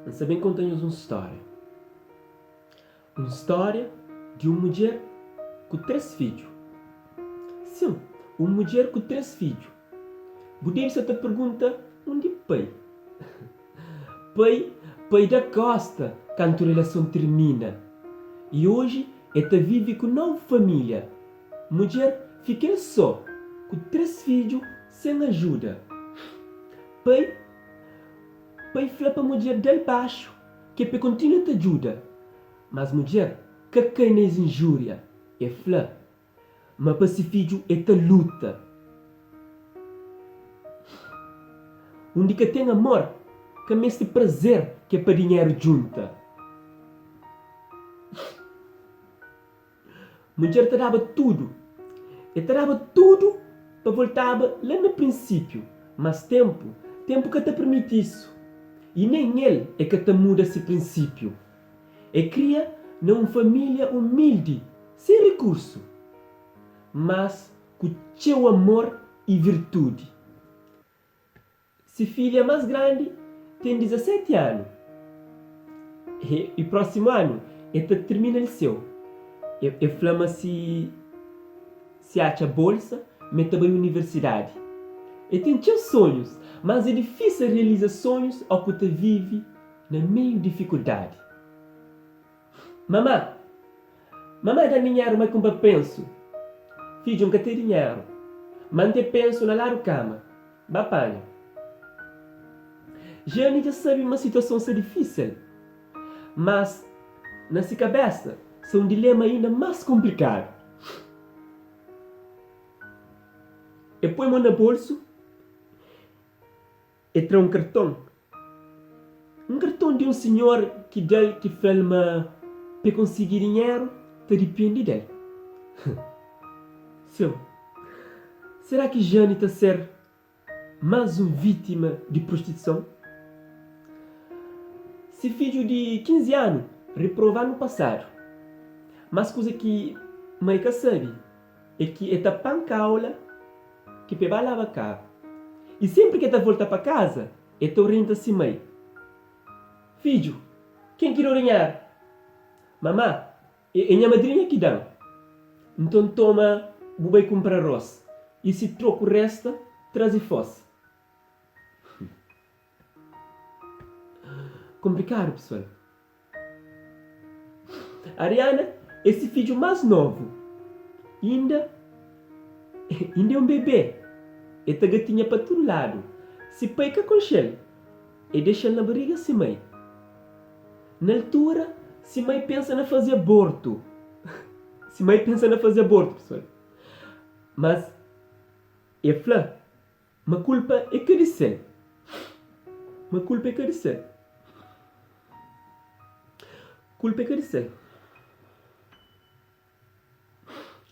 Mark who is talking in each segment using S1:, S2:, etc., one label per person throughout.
S1: N sta ben konta nhos un stória. Un stória di un mudjer ku 3 fidju. Sin, un mudjer ku 3 fidju. Bu debe sta ta pergunta undi pai? Pai, pai da kósta kantu relason tirmina i oji el ta vive ku novu família. Mudjer fika el sô ku 3 fidju sen ajuda. Pai, pai fla pa mudjer da-l baxu ki é pa el kontinua ta djuda. Mas mudjer ka kai na es injúria. El fla ma pa si fidju el ta luta. Undi ka ten amor, ka meste prazer ki é pa dinheru djunta. Mudjer ta daba tudu. E ta daba tudu pa voltaba la na prinsipiu, mas tenpu, tenpu ka ta pirmiti isu. I nen el e ka ta muda si prinsipiu. E kria na un familia umildi, sen rikursu, mas ku txeu amor i virtudi. Si filha más grandi ten 17 anu i prósimu anu el ta tirmina liseu. El fla ma si si atxa bolsa ma el ta bai universidadi. El ten txeu sonhus, mas é difísil realiza sonhus ó ku ta vive na meiu difikuldadi. Mamá! Mamá da-m dinheru ma kunpra pensu. Fidju, N ka ten dinheru, ma N ten pensu na ladu kama. Ba panha. Jane dja sabe ma situason sta difísil, mas na si kabésa sta un dilema inda más konplikadu. E poi mon na bolsu, e tra un karton Un karton di un sinhor ki da-l ki fla-l ma pa e konsigi dinheru ta dipende del. Sin. Será ki Jane ta ser más un vítima di prostituison? Se fidju di 15 anu reprova anu pasadu. Mas kuza ki mai ka sabe é ki e ta panka aula ki pa e ba laba karu. I senpri ki e ta volta pa kaza, E ta orienta si mai, Fidju, ken ki dau dinheru? Mamá, É nha madrinha ki dan. Nton toma bu bai kunpra arros i si troku resta, traze fós. Konplikadu, pesoal. Ariana é se fidju más novu. Inda inda é un bebé. El ta gatinha pa tudu ladu. Se pai ka konxe-l. El dexa-l na bariga se mai. Na altura, se mai pensa na faze abortu. Se mai pensa na faze abortu, pesoal. Mas el fla ma kulpa é ka di sel. Ma kulpa é ka di sel. Kulpa é ka di sel.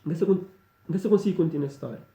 S1: N ka sa konsigi kontinua storia.